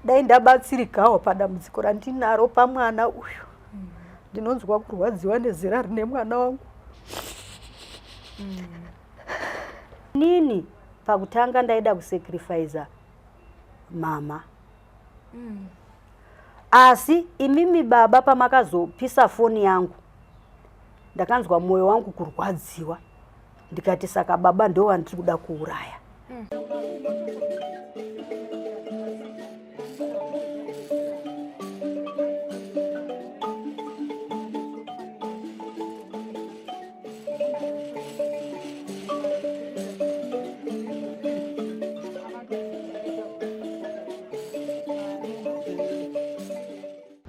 Dai ndabatsirikawo padambudziko randinaro pamwana uyu. Ndinonzwa kurwadziwa nezera rine mwana wangu. Nini pakutanga ndaida kusacrificer mama. Asi imimi baba pamakazopisa foni yangu ndakanzwa mwoyo wangu kurwadziwa ndikati saka baba ndo vandiri kuda kuuraya.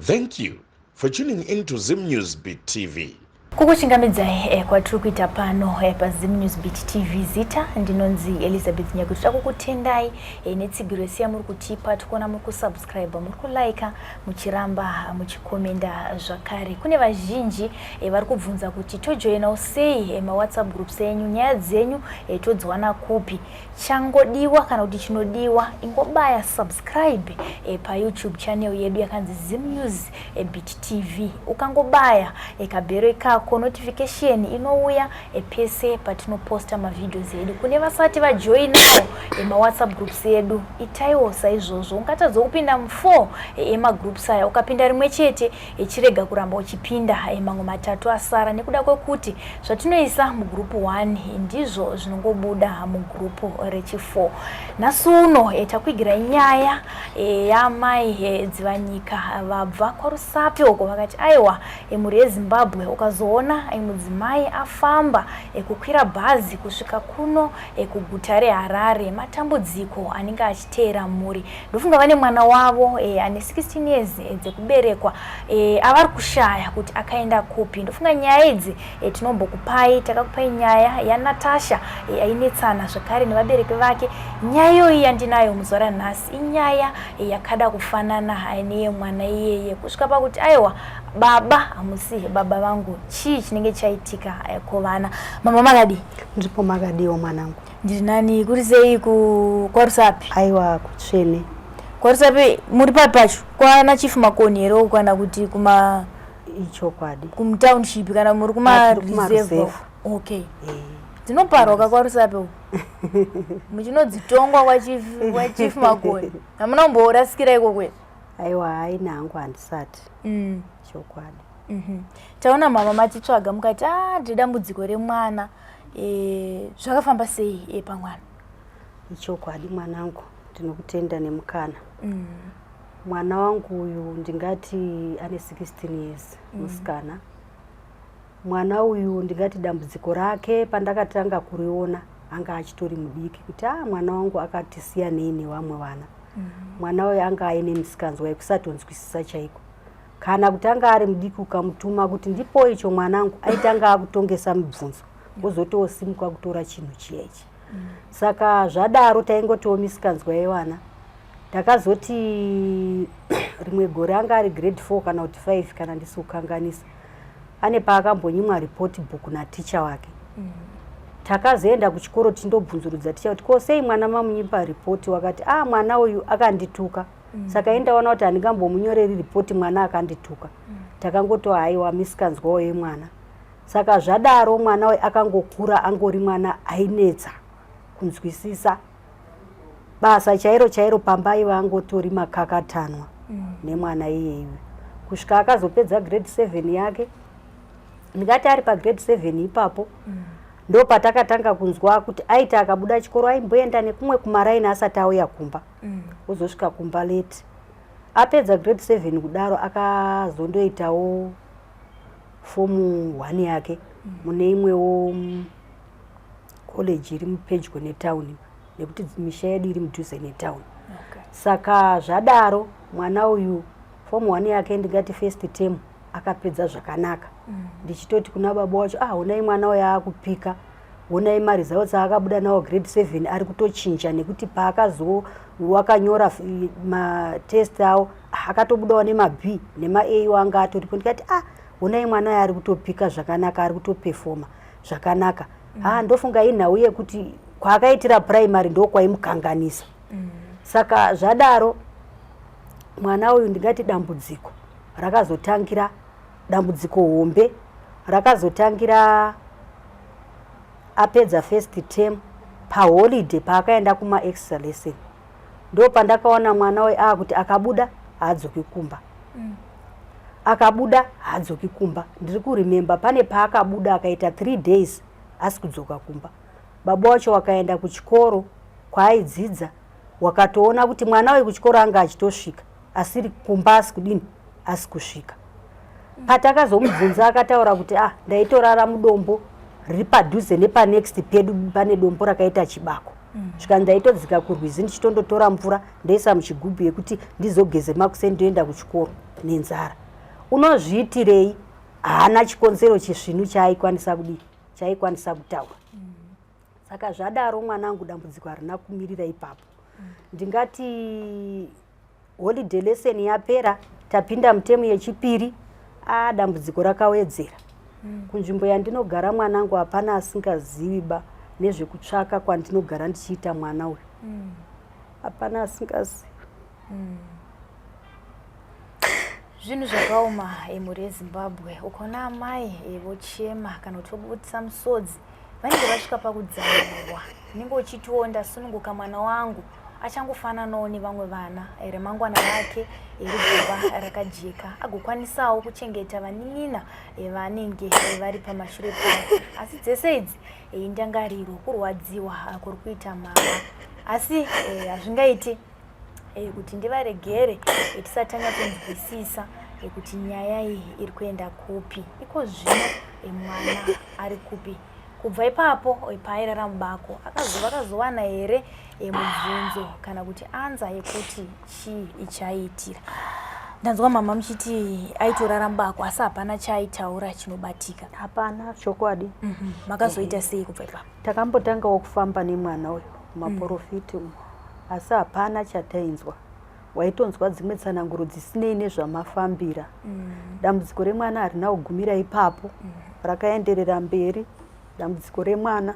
Thank you for tuning in to Zim News Beat TV. Kukuchingamidzai eh, kwatiri kuita pano eh, paZim News Beat TV. Zita ndinonzi Elizabeth Nyakuti. Toda kukutendai eh, netsigiro yese yamuri kutipa. Tikuona muri kusubscribe, muri kulike, muchiramba muchikomenda zvakare. Kune vazhinji eh, vari kubvunza kuti tojoinawo sei eh, mawhatsapp groups enyu, nyaya dzenyu eh, todziwana kupi? Changodiwa kana kuti chinodiwa ingobaya subscribe eh, paYouTube channel yedu yakanzi Zim News eh, Beat TV. Ukangobaya eh, kabhero ikako notification inouya eh, pese patinoposta mavideos edu. Kune vasati vajoinawo eh, mawhatsapp groups edu itaiwo saizvozvo. Ungatadza kupinda mu4 eh, emagroups aya, ukapinda rimwe chete eh, chirega kuramba uchipinda eh, mamwe matatu asara nekuda kwekuti Zvatinoisa mugroup 1 ndizvo zvinongobuda mugroup rechi4. Nhasi uno e, takuigirai nyaya e, yaamai e, Dzivanyika vabva kwaRusape uko vakati aiwa e, mhuri yeZimbabwe ukazoona e, mudzimai afamba e, kukwira bhazi kusvika kuno e, kuguta reHarare matambudziko anenge achiteera mhuri. Ndofunga vane mwana wavo e, ane 16 years e, dzekuberekwa e, avari kushaya kuti akaenda kupi. Ndofunga nyaya idzi e, tinombokupai, takakupai nyaya yaNatasha e, ainetsana zvakare nevabereki vake. Nyaya iyoyi yandinayo muzuva ranhasi inyaya e, yakada kufanana e, neyemwana iyeye kusvika pakuti aiwa baba hamusi baba vangu, chii chinenge chaitika e, kuvana? Mama makadii? Ndiripo, makadiwo mwanangu? Ndiri nani. Kuri sei kwaRusape? Aiwa, kutsvene. KwaRusape muri papi pacho? Kwana Chief Makoni here kana kuti kuma Ichokwadi. Kumtownship kana muri kuma reserve? Okay. Dzinoparwa kwaRusape uko muchinodzitongwa kwaChief kwaChief Makoni, hamuna kumborasikira ikoko here? Aiwa, haina hangu, handisati. Chokwadi. Taona mama matitsvaga mukati a ndine dambudziko remwana e, zvakafamba sei e, pamwana? Ichokwadi mwanangu, ndinokutenda nemukana. Mwana wangu uyu ndingati ane 16 years, musikana. Mwana uyu ndingati dambudziko rake pandakatanga kuriona anga achitori mudiki, kuti a mwana wangu akati siyanei nevamwe vana. Mwana uyu anga aine misikanzwa yekusatonzwisisa chaiko. Kana kuti anga ari mudiki, ukamutuma kuti ndipo icho mwanangu, aitanga akutongesa mibvunzo, wozotosimuka kutora chinhu chiya ichi. Saka zvadaro taingotiwo misikanzwa yevana. Takazoti rimwe gore anga ari grade 4 kana kuti 5 kana ndisi kukanganisa, ane paakambonyimwa report book naticha wake. Takazoenda kuchikoro tindobvunzurudza ticha kuti ko sei mwana mamunyimba ripoti. Wakati a mwana uyu akandituka. Saka indaona kuti handingambomunyoreri ripoti mwana akandituka. Takangoti haiwa, misikanzwawo yemwana. Saka zvadaro mwana uyu akangokura angori mwana ainetsa kunzwisisa basa chairo chairo. Pamba aiva angotori makakatanwa nemwana iyeyu kusvika akazopedza grade 7 yake. Ndingati ari pagrade 7 ipapo ndo patakatanga kunzwa kuti aiti akabuda chikoro aimboenda nekumwe kumaraini asati auya kumba, ozosvika kumba late. Apedza grade 7 kudaro akazondoitawo fomu 1 yake mune imwewo college iri mupedyo netauni, nekuti misha yedu iri mudhuze netauni. Saka zvadaro mwana uyu fomu 1 yake ndingati first term akapedza zvakanaka. Ndichitoti kuna baba wacho, ah, honai mwana uyu akupika, honai maresults aakabuda nawo grade 7, ari kutochinja, nekuti paakazo wakanyora matest awo akatobudawo nemaB nemaA wanga atoripo. Ndikati ah, honai mwana uyu ari kutopika zvakanaka, ari kutopefoma zvakanaka. Ah, ndofunga inhau yekuti kwaakaitira primary ndo kwaimukanganisa. Saka zvadaro Mwana uyu ndingati dambudziko rakazotangira, dambudziko hombe rakazotangira apedza first term paholiday, paakaenda kuma extra lesson. Ndo pandakaona mwana uyu aakuti akabuda haadzoki kumba. Akabuda haadzoki kumba. Ndiri kuremember pane paakabuda akaita 3 days asi kudzoka kumba. Baba wacho wakaenda kuchikoro kwaaidzidza, wakatoona kuti mwana uyu kuchikoro anga achitosvika, asiri kumba asi kudini, asi kusvika. Patakazomubvunza akataura kuti, "Ah, ndaitorara mudombo riri padhuze nepanext pedu, pane dombo rakaita chibako." Svika ndaitodzika kurwizi ndichitondotora mvura, ndoisa muchigubhu yekuti ndizogeze makuseni, ndoenda kuchikoro nenzara. Unozviitirei? Haana chikonzero chisvinu chaaikwanisa kudii, chaaikwanisa kutaura. Saka zvadaro, mwanangu, dambudziko harina kumirira ipapo. Ndingati holiday lesson yapera, tapinda mutemu yechipiri, a dambudziko rakawedzera. Kunzvimbo yandinogara, mwanangu, hapana asingazivi ba nezvekutsvaka kwandinogara ndichiita mwana uyu. Hapana asingazivi. Zvinhu zvakaoma, mhuri yeZimbabwe. Ukaona amai vochema kana kuti vobudisa musodzi, vanenge vasvika pakudzamirwa. Unenge uchitiwo, "Ndasununguka, mwana wangu achangofananawo nevamwe vana, remangwana rake rigova rakajeka, agokwanisawo kuchengeta vanin'ina vanenge vari pamashure pake." Asi dzese idzi indangariro, kurwadziwa kuri kuita mama. Asi hazvingaiti kuti ndivaregere tisati tanyatsonzwisisa kuti nyaya iyi iri kuenda kupi iko zvino, mwana ari kupi. Kubva ipapo paairara mubako, vakazowana here mubvunzo kana kuti answer yekuti chii ichaiitira? Ndanzwa mama muchiti aitorara mubako, asi hapana chaaitaura chinobatika. Hapana, chokwadi. Makazoita sei kubva ipapo? Takambotangawo kufamba nemwana uyu mumaprofiti umu, asi hapana chatainzwa. Waitonzwa dzimwe tsananguro dzisinei nezvamafambira. Dambudziko remwana harina kugumira ipapo, rakaenderera mberi dambudziko remwana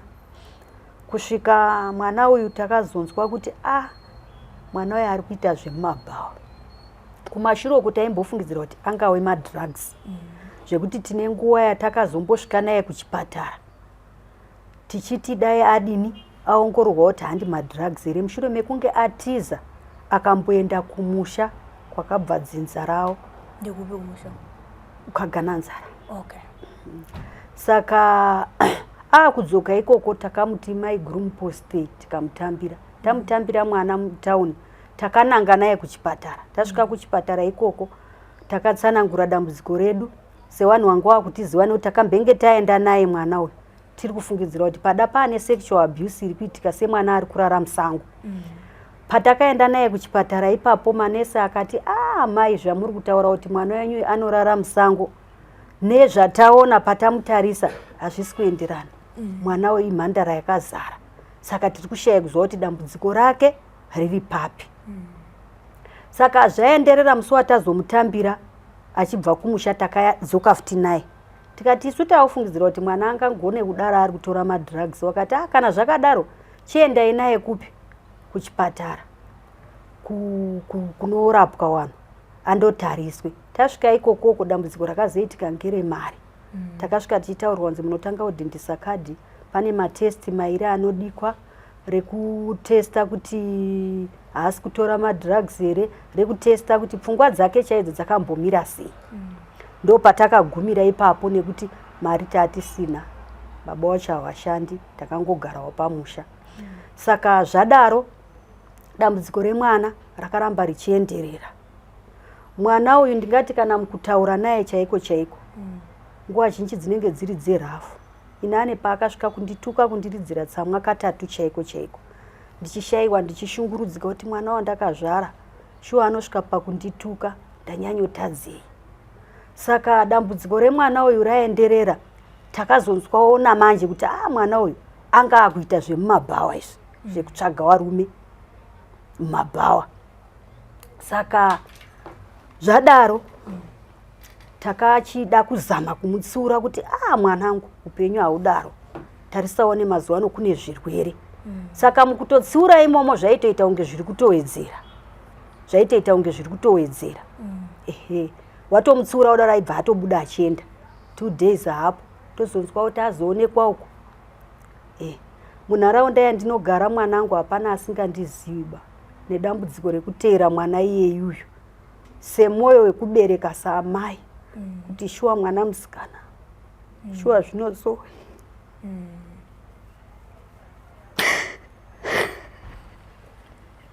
kusvika mwana uyu takazonzwa kuti, a ah, mwana uyu ari kuita zvemumabhawa. Kumashure uku taimbofungidzira kuti angave madrugs, zvekuti tine nguva yatakazombosvika naye kuchipatara tichiti dai adini, aongororwa kuti handi madrugs here, mushure mekunge atiza akamboenda kumusha kwakabva dzinza ravo. Ndekupi kumusha? Kagananzara. Saka akudzoka ikoko, takamuti maiguru muposte, tikamutambira. Tamutambira mwana mutauni, takananga naye kuchipatara. Tasvika kuchipatara ikoko, takatsanangura dambudziko redu sevanhu vanga vakutiziva, nekuti takambenge taenda naye mwana uyu, tiri kufungidzira kuti pada paane sexual abuse iri kuitika, semwana ari kurara musango. Patakaenda naye kuchipatara ipapo, manesi akati, "A, mai, zvamuri kutaura kuti mwana wenyu anorara musango nezvataona patamutarisa hazvisi kuenderana. Mwana uyu imhandara yakazara, saka tiri kushaya kuziva kuti dambudziko rake riri papi." Saka zvaenderera, musi watazomutambira achibva kumusha, takadzoka futi naye, tikati isu taufungidzira kuti mwana angagone kudaro ari kutora madrugs. Wakati, "Ah, kana zvakadaro chiendai naye kupi, kuchipatara kunorapwa vanhu, andotariswe." Tasvika ikokoko, dambudziko rakazoitika ngeremari. Takasvika tichitaurirwa kunzi munotanga kudhindisa kadhi, pane matest mairi anodikwa, rekutesta kuti haasi kutora madrugs here, rekutesta kuti pfungwa dzake chaidzo dzakambomira sei. Ndo patakagumira ipapo, nekuti mari tatisina, baba wacho havashandi, takangogarawo pamusha. Saka zvadaro, dambudziko remwana rakaramba richienderera. Mwana uyu ndingati kana mukutaura naye chaiko chaiko, nguva zhinji dzinenge dziri dzerafu. Ine paakasvika kundituka, kundiridzira tsamwa katatu chaiko chaiko, ndichishayiwa, ndichishungurudzika kuti mwana wandakazvara shuwa anosvika pakundituka, ndanyanyotadzei? Saka dambudziko remwana uyu raenderera. Takazonzwawo namanje kuti, a ah, mwana uyu anga akuita zvemumabhawa izvi, zvekutsvaga varume mumabhawa. Saka zvadaro, takachida kuzama kumutsiura kuti, "A ah, mwanangu, upenyu haudaro, tarisawo nemazuva ano kune zvirwere." Saka mukutotsiura imomo, zvaitoita kunge zviri kutowedzera. Zvaitoita kunge zviri kutowedzera. Ehe, watomutsiura kudaro aibva atobuda achienda. 2 days hapo, tozonzwa kuti azoonekwa uko. Munharaunda yandinogara mwanangu hapana asingandizivi ba nedambudziko rekuteera mwana iyeyuyu, semwoyo wekubereka saamai, kuti shuwa mwana musikana, shuwa zvinozowe.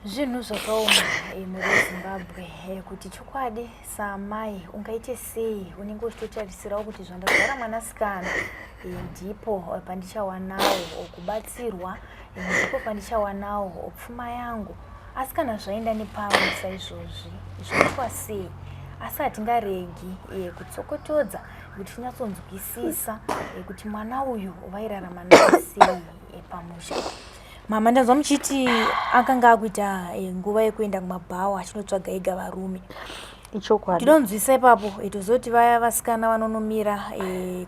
Zvinhu zvakaoma muri Zimbabwe, kuti chokwadi saamai ungaite sei? Unenge uchitotarisirawo kuti zvandazvara mwanasikana, ndipo pandichawanawo kubatsirwa, ndipo pandichawanawo pfuma yangu. Asi kana zvaenda nepamwe saizvozvi, zvoitwa sei? Asi hatingaregi kutsokotodza kuti tinyatsonzwisisa kuti mwana uyu vairarama naye sei pamusha. Mama, ndanzwa muchiti akanga akuita nguva yekuenda kumabhawa achinotsvaga ega varume. Ichokwadi. Tinonzwisa ipapo. Tozoti vaya vasikana vanonomira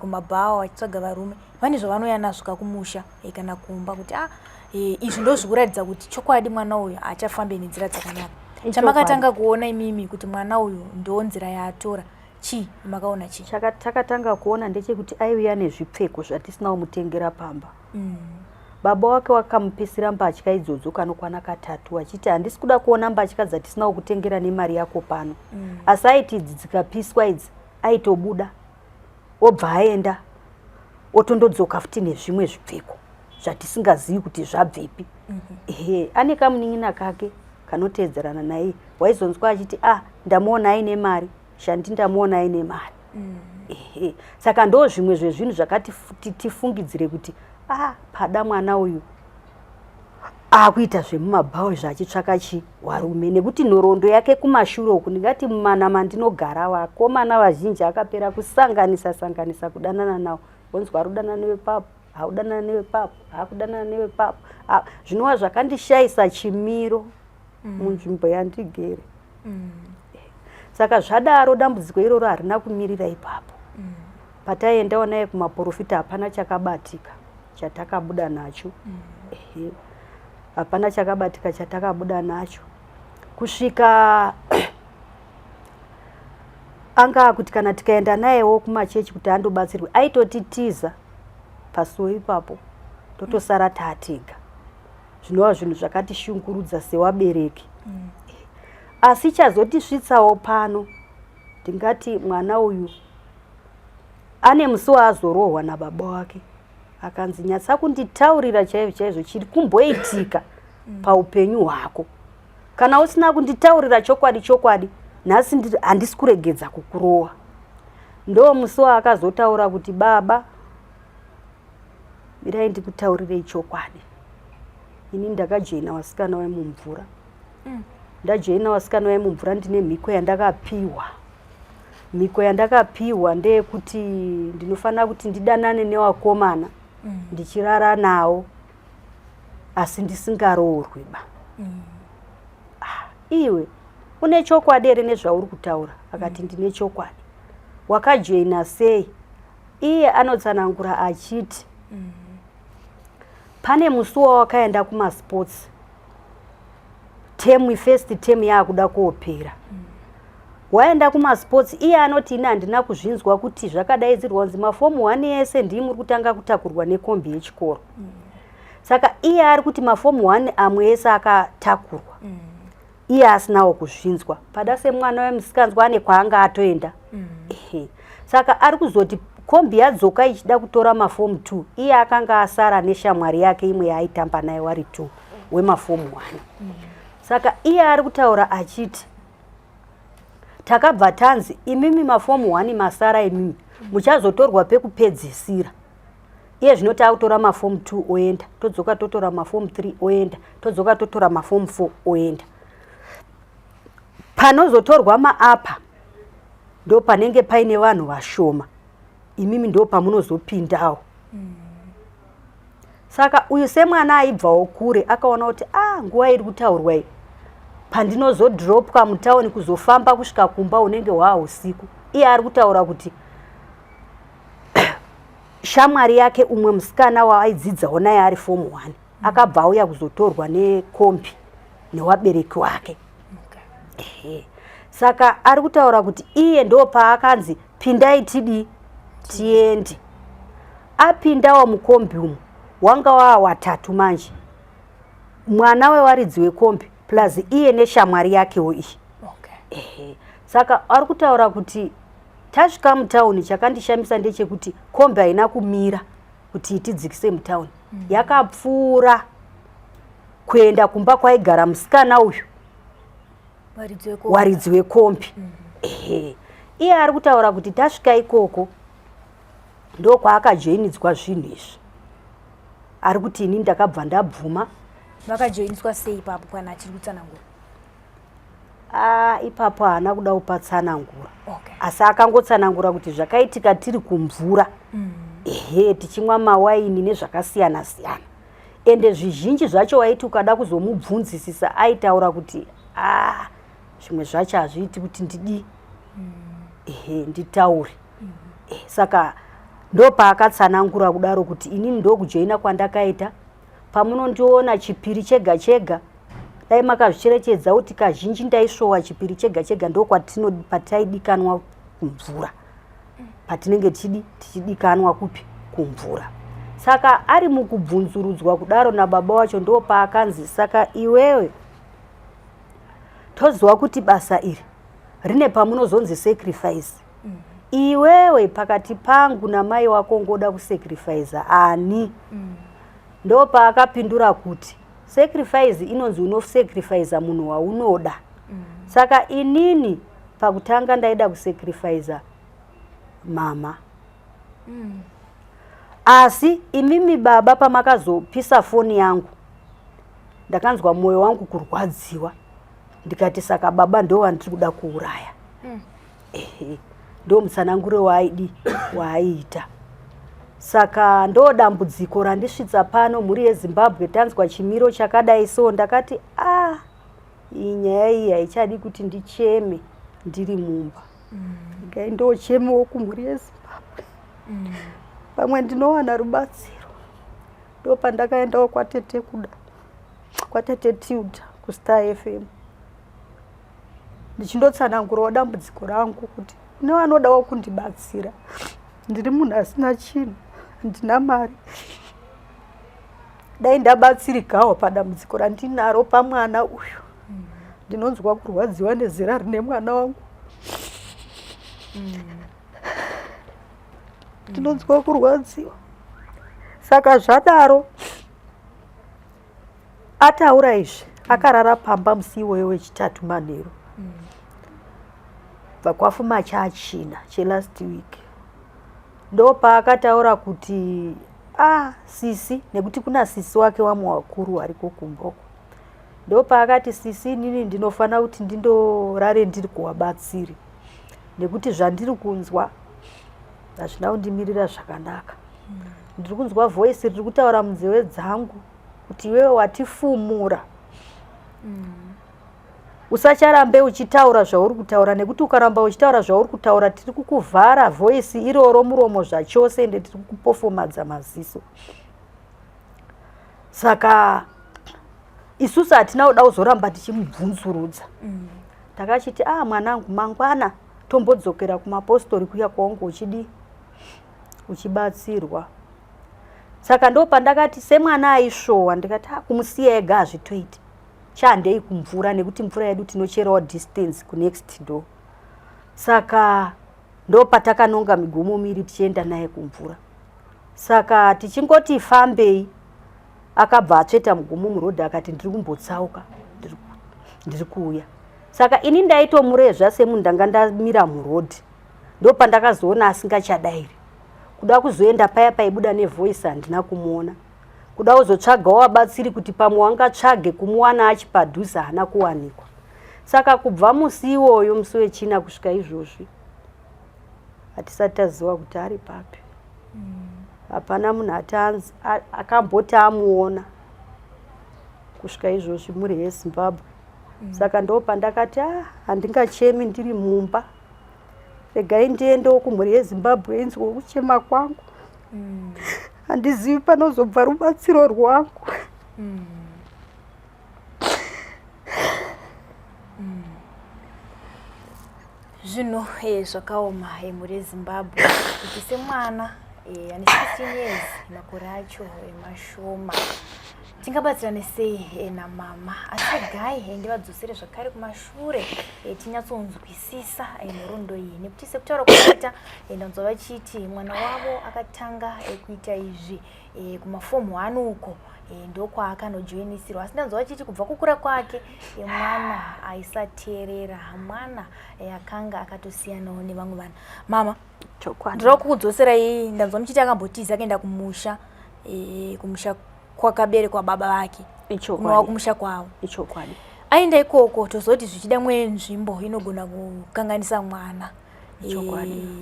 kumabhawa vachitsvaga varume vane zvavanouya nazvo kakumusha kana kumba, kuti a izvi ndo zvikuratidza kuti chokwadi mwana uyu haachafambi nenzira dzakanaka. Chamakatanga kuona imimi kuti mwana uyu ndo nzira yaatora chii? Makaona chii? Takatanga kuona ndechekuti aiuya nezvipfeko zvatisina kumutengera pamba. Baba wake wakamupisira mbatya idzodzo kanokwana katatu, achiti handisi kuda kuona mbatya dzatisina kukutengera nemari yako pano. Asi aiti idzi dzikapiswa idzi aitobuda obva aenda otondodzoka futi nezvimwe zvipfeko zvatisingazivi kuti zvabvepi. Ehe, ane kamunin'ina kake kanoteedzerana naye, waizonzwa achiti, "Ah, ndamuona aine mari shandi, ndamuona aine mari." Ehe, saka ndo zvimwe zvezvinhu zvakati tifungidzire kuti ah, pada mwana uyu akuita zvemumabhawa zvaachitsvaka chi warume, nekuti nhoroondo yake kumashure uku, ndingati mumana mandinogara, vakomana vazhinji akapera kusanganisa sanganisa kudanana nawo. Wonzwa ari kudanana newepapo, akudanana newepapo, akudanana newepapo, zvinova zvakandishayisa chimiro munzvimbo yandigere. Saka zvadaro, dambudziko iroro harina kumirira ipapo. Pataiendawo naye kumaprofita hapana chakabatika chatakabuda nacho. Hapana chakabatika chatakabuda nacho kusvika anga akuti kana tikaenda nayewo kumachechi kuti andobatsirwe, aitotitiza pasuo ipapo, totosara tatega, zvinova zvinhu zvakatishungurudza sewabereki. Asi chazotisvitsawo pano, ndingati mwana uyu ane musi waazorohwa nababa wake, akanzi, "Nyatsa kunditaurira chaizvo chaizvo chiri kumboitika paupenyu hwako. Kana usina kunditaurira chokwadi chokwadi nhasi, handisi kuregedza kukurowa." Ndo musi waakazotaura kuti, "Baba, mirai ndikutaurirei chokwadi. Ini ndakajoina vasikana vemumvura. Ndajoina vasikana vemumvura, ndine mhiko yandakapiwa. Mhiko yandakapiwa ndeyekuti ndinofanira kuti ndidanane nevakomana, ndichirara nawo, asi ndisingaroorwi ba." Ah, iwe une chokwadi here nezvauri kutaura? Akati, "Ndine chokwadi." "Wakajoina sei?" Iye anotsanangura achiti pane musi wawakaenda kumasports, term, first term yaakuda kuopera, waenda kumasports. Iye anoti, "Ini handina kuzvinzwa kuti zvakadaidzirwa kunzi mafomu 1 ese ndii muri kutanga kutakurwa nekombi yechikoro." Saka iye ari kuti mafomu 1 amwe ese akatakurwa, iye asinawo kuzvinzwa pada semwana wemusikanzwa ane kwaanga atoenda. Ehe. Saka ari kuzoti kombi yadzoka ichida kutora mafomu 2, iye akanga asara neshamwari yake imwe yaaitamba naye wari 2 wemafomu 1. Saka iye ari kutaura achiti takabva tanzi, "Imimi mafomu 1 masara, imimi muchazotorwa pekupedzisira. Iye zvino taakutora mafomu 2 oenda, todzoka totora mafomu 3 oenda, todzoka totora mafomu 4 oenda. Panozotorwa maapa ndo panenge paine vanhu vashoma, imimi ndo pamunozopindawo." Saka uyu semwana aibvawo kure akaona kuti a ah, nguva iri kutaurwa iyi, pandinozodropwa mutauni kuzofamba kusvika kumba unenge hwaa usiku. Iye ari kutaura kuti shamwari yake, umwe musikana waaidzidzawo naye ari fomu 1, akabva auya kuzotorwa nekombi newabereki wake. Ehe. Saka ari kutaura kuti iye ndo paakanzi pindai tidii tiende. Apindawo mukombi umu wanga waa watatu manje, mwana wewaridzi wekombi plus iye neshamwari yakewo iyi. Ehe. Saka ari kutaura kuti tasvika mutauni, chakandishamisa ndechekuti kombi haina kumira kuti itidzikise mutauni. Yakapfuura kuenda kumba kwaigara musikana uyu waridzi wekombi. Ehe. Iye ari kutaura kuti tasvika ikoko ndokwaakajoinidzwa zvinhu izvi. Ari kuti ini ndakabva ndabvuma. Vakajoiniswa sei ipapo kana achiri kutsanangura? Ah, ipapo haana kuda kupa tsanangura. Asi akangotsanangura kuti zvakaitika tiri kumvura. Ehe, tichimwa mawaini nezvakasiyana siyana. Ende zvizhinji zvacho waiti ukada kuzomubvunzisisa aitaura kuti ah, zvimwe zvacho hazviiti kuti ndidii. Ehe, nditaure. Saka ndopaakatsanangura kudaro kuti inini ndokujoina kwandakaita. Pamunondiona chipiri chega chega, dai makazvicherechedza kuti kazhinji ndaisvowa chipiri chega chega, ndopataidikanwa kumvura, patinenge tichidikanwa kupi kumvura. Saka ari mukubvunzurudzwa kudaro nababa wacho, ndopaakanzi saka iwewe toziva kuti basa iri rine pamunozonzi sacrifice. Iwewe pakati pangu namai wako ngoda kusacrifice ani? Ndopaakapindura kuti sacrifice inonzi unosacrifice munhu waunoda. Saka inini pakutanga ndaida kusacrifice mama. Asi imimi baba pamakazopisa foni yangu ndakanzwa mwoyo wangu kurwadziwa, ndikati saka baba ndo vandiri kuda kuuraya. Ehe, ndo mutsananguro waaidi waaiita. Saka ndo dambudziko randisvitsa pano, mhuri yeZimbabwe. Tanzwa chimiro chakadai so ndakati ah, iyi nyaya iyi haichadi kuti ndicheme ndiri mumba. Ngai ndochemewo kumhuri yeZimbabwe, pamwe ndinowana rubatsiro. Ndo pandakaendawo kwatete kuda kwatete Tilda kuStar FM, ndichindotsanangurawo dambudziko rangu kuti kune vanodawo kundibatsira. Ndiri munhu asina chinhu, handina mari, dai ndabatsirikawo padambudziko randinaro pamwana uyu. Ndinonzwa kurwadziwa nezera rine mwana wangu. Ndinonzwa kurwadziwa. Saka zvadaro, ataura izvi, akarara pamba musi iwoyo wechitatu manheru, bva kwafuma chachina chelast week, ndopaakataura kuti ah, sisi, nekuti kuna sisi wake wamwe wakuru wariko kumboko, ndopaakati sisi, inini ndinofanira kuti ndindorare ndiri kuwabatsiri nekuti zvandiri kunzwa hazvina kundimirira zvakanaka. Ndiri kunzwa voice riri kutaura munzeve dzangu kuti iwewe watifumura, usacharambe uchitaura zvauri kutaura, nekuti ukaramba uchitaura zvauri kutaura tiri kukuvhara voice iroro muromo zvachose, ende tiri kukupofomadza maziso. Saka isusu hatina kuda kuzoramba tichimubvunzurudza. Takachiti ah, mwanangu, mangwana tombodzokera kumapostori kuya kwaunge uchidi uchibatsirwa. Saka ndo pandakati semwana aisvowa, ndikati ah, kumusiya ega hazvitoiti, chahandei kumvura nekuti mvura yedu tinocherawo distance kunext door. Saka ndo patakanonga migomo miri tichienda naye kumvura. Saka tichingoti fambei, akabva atsveta mugomo murodhi akati ndiri kumbotsauka, ndiri kuuya. Saka ini ndaitomurezva semunhu ndanga ndamira murodhi, ndo pandakazoona asingachadairi. Kuda kuzoenda paya paibuda nevoice handina kumuona. Kuda kuzotsvagawo vabatsiri kuti pamwe wangatsvage kumuwana achipadhuze, haana kuwanikwa. Saka kubva musi iwoyo, musi wechina, kusvika izvozvi hatisati taziva kuti ari papi. Hapana munhu ati akamboti amuona kusvika izvozvi, mhuri yeZimbabwe. Saka ndo pandakati ah, handingachemi ndiri mumba, regai ndiendewo kumhuri yeZimbabwe inzwewo kuchema kwangu. Handizivi panozobva rubatsiro rwangu. Zvinhu zvakaoma, mhuri yeZimbabwe, kuti semwana ane 16 years, makore acho mashoma, tingabatsirane sei namama? Asi regai ndivadzosere zvakare kumashure, tinyatsonzwisisa nhoroondo iyi, nekuti sekutaura kwakaita, ndanzwa vachiti mwana wavo akatanga kuita izvi kumafomu 1 uko, ndokwaakanojoinisirwa. Asi ndanzwa vachiti kubva kukura kwake, mwana aisateerera, mwana akanga akatosiyanawo nevamwe vana. Mama, Chokwadi. Ndinoda kukudzoserai. Ndanzwa muchiti akambotiza akaenda kumusha, kumusha kwakaberekwa baba vake, kunova kumusha kwavo. Ichokwadi. Aenda ikoko, tozoti zvichida mwenzvimbo inogona kukanganisa mwana.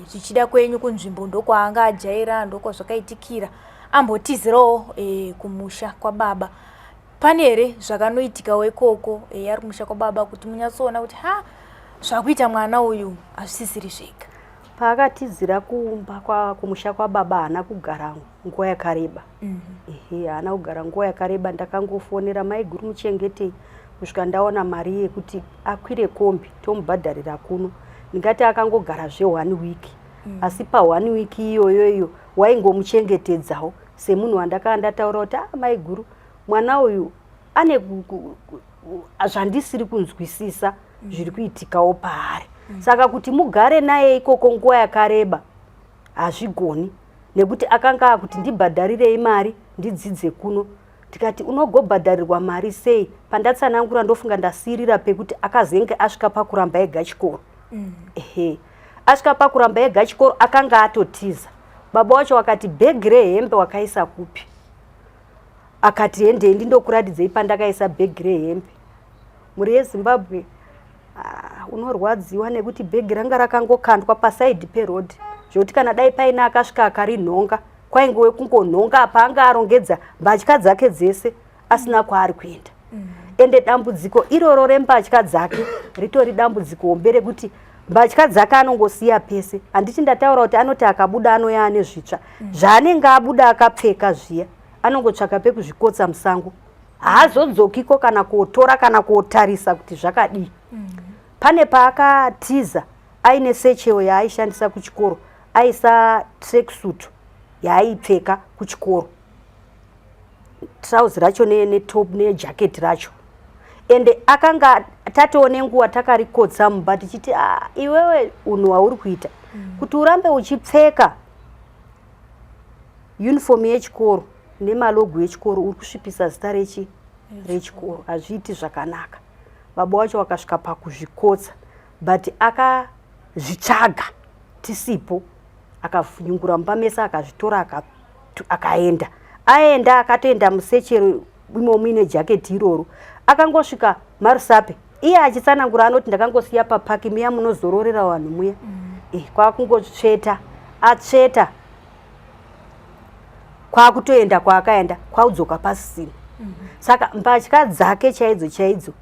Zvichida kwenyu kunzvimbo ndokwaanga ajaira, ndokwazvakaitikira. Ambotizirawo kumusha kwababa, pane here zvakanoitikawo ikoko, ari kumusha kwababa, kuti munyatsoona kuti ha, zvakuita mwana uyu hazvisisiri zvega? Paakatizira kumba kumusha kwababa, haana kugara nguva yakareba. Ehe, haana kugara nguva yakareba. Ndakangofonera maiguru, "Muchengetei kusvika ndaona mari yekuti akwire kombi, tomubhadharira kuno." Ndingati akangogara zve one week. Asi pa one week iyoyo iyo waingomuchengetedzawo semunhu wandakanga ndataura kuti, "Ah, maiguru, mwana uyu ane zvandisiri kunzwisisa zviri kuitikawo paari. Saka kuti mugare naye ikoko nguva yakareba hazvigoni," nekuti akanga akuti, "Ndibhadharirei mari ndidzidze kuno." Tikati, "Unogobhadharirwa mari sei?" Pandatsanangura, ndofunga ndasiyirira pekuti akazenge asvika pakuramba ega chikoro. Ehe, asvika pakuramba ega chikoro, akanga atotiza. Baba wacho wakati, "Bhegi rehembe wakaisa kupi?" Akati, "Hendei ndindokuratidzei pandakaisa bhegi rehembe." Mhuri yeZimbabwe, ah, unorwadziwa nekuti bhegi ranga rakangokandwa pasaidhi perodhi, zvokuti kana dai paine akasvika akarinhonga, kwaingove kungonhonga. Apa anga arongedza mbatya dzake dzese asina kwaari kuenda. Ende dambudziko iroro rembatya dzake ritori dambudziko hombe, rekuti mbatya dzake anongosiya pese. Handiti ndataura kuti anoti akabuda anoya ane zvitsva zvaanenge abuda akapfeka zviya, anongotsvaka pekuzvikotsa musango, haazodzokiko kana kotora kana kotarisa kuti zvakadii. Pane paakatiza aine satchel yaaishandisa kuchikoro, aisa tracksuit yaaipfeka kuchikoro, trauzi racho netop nejaketi racho. Ende akanga tatoo nenguva takarikotsa mumba tichiti, "Ah, iwewe, unhu hwauri kuita kuti urambe uchipfeka uniform yechikoro nemalogo echikoro, uri kusvipisa zita rechikoro, hazviiti zvakanaka." Baba wacho wakasvika pakuzvikotsa, but akazvitsvaga tisipo, akafunyungura mumba mese, akazvitora, akaenda. Aenda, akatoenda musatchel imo muine jaketi iroro. Akangosvika maRusape, iye achitsanangura anoti, "Ndakangosiya papaki muya munozororera vanhu muya." Kwakungotsveta, atsveta, kwakutoenda kwaakaenda, kwaudzoka pasisina. Saka mbatya dzake chaidzo chaidzo,